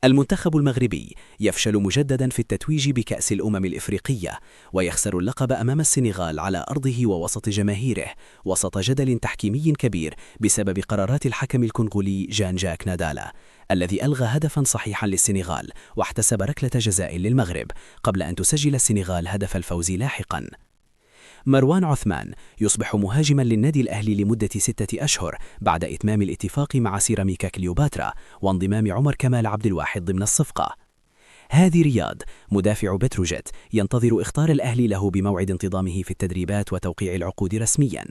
المنتخب المغربي يفشل مجددا في التتويج بكأس الأمم الإفريقية، ويخسر اللقب أمام السنغال على أرضه ووسط جماهيره، وسط جدل تحكيمي كبير بسبب قرارات الحكم الكونغولي جان جاك نادالا الذي ألغى هدفا صحيحا للسنغال واحتسب ركلة جزاء للمغرب قبل أن تسجل السنغال هدف الفوز لاحقا. مروان عثمان يصبح مهاجما للنادي الأهلي لمدة 6 أشهر بعد إتمام الاتفاق مع سيراميكا كليوباترا وانضمام عمر كمال عبد الواحد ضمن الصفقة. هادي رياض مدافع بتروجيت ينتظر إخطار الأهلي له بموعد انتظامه في التدريبات وتوقيع العقود رسميا.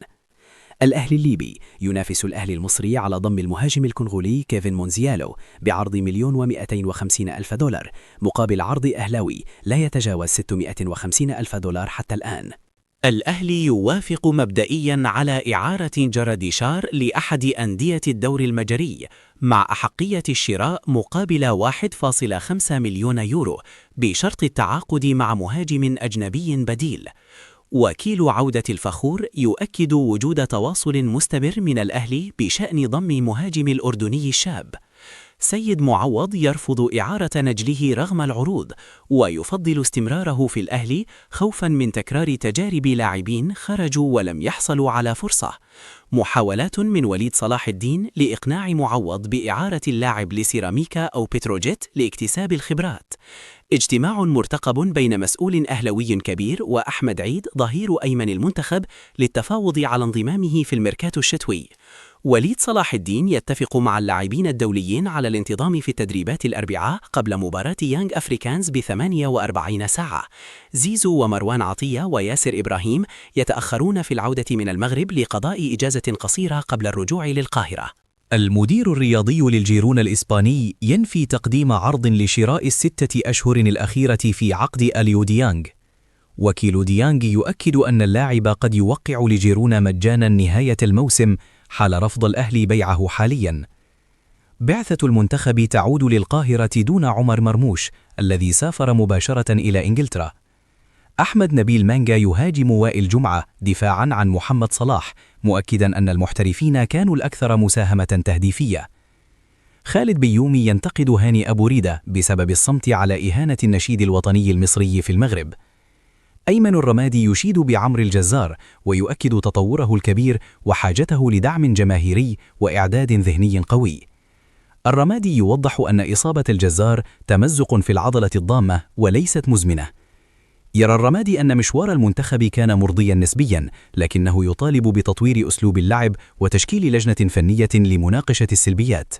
الأهلي الليبي ينافس الأهلي المصري على ضم المهاجم الكونغولي كيفن مونزيالو بعرض 1,250,000 دولار مقابل عرض أهلاوي لا يتجاوز 650,000 دولار حتى الآن. الأهلي يوافق مبدئيا على إعارة جراديشار لأحد أندية الدوري المجري مع أحقية الشراء مقابل 1.5 مليون يورو بشرط التعاقد مع مهاجم أجنبي بديل. وكيل عودة الفخور يؤكد وجود تواصل مستمر من الأهلي بشأن ضم مهاجم الأردني الشاب. سيد معوض يرفض إعارة نجله رغم العروض، ويفضل استمراره في الأهلي خوفا من تكرار تجارب لاعبين خرجوا ولم يحصلوا على فرصة. محاولات من وليد صلاح الدين لإقناع معوض بإعارة اللاعب لسيراميكا أو بتروجيت لاكتساب الخبرات. اجتماع مرتقب بين مسؤول أهلوي كبير وأحمد عيد ظهير أيمن المنتخب للتفاوض على انضمامه في الميركاتو الشتوي. وليد صلاح الدين يتفق مع اللاعبين الدوليين على الانتظام في التدريبات الأربعاء قبل مباراة يانج أفريكانز ب48 ساعة. زيزو ومروان عطية وياسر إبراهيم يتأخرون في العودة من المغرب لقضاء إجازة قصيرة قبل الرجوع للقاهرة. المدير الرياضي للجيرون الإسباني ينفي تقديم عرض لشراء ال6 أشهر الأخيرة في عقد أليو ديانج. وكيل ديانج يؤكد أن اللاعب قد يوقع لجيرونا مجانا نهاية الموسم حال رفض الأهلي بيعه حاليا. بعثة المنتخب تعود للقاهرة دون عمر مرموش الذي سافر مباشرة إلى إنجلترا. أحمد نبيل مانجا يهاجم وائل جمعة دفاعا عن محمد صلاح، مؤكدا أن المحترفين كانوا الأكثر مساهمة تهديفية. خالد بيومي ينتقد هاني أبو ريدة بسبب الصمت على إهانة النشيد الوطني المصري في المغرب. أيمن الرمادي يشيد بعمر الجزار ويؤكد تطوره الكبير وحاجته لدعم جماهيري وإعداد ذهني قوي. الرمادي يوضح أن إصابة الجزار تمزق في العضلة الضامة وليست مزمنة. يرى الرمادي أن مشوار المنتخب كان مرضيا نسبيا، لكنه يطالب بتطوير أسلوب اللعب وتشكيل لجنة فنية لمناقشة السلبيات.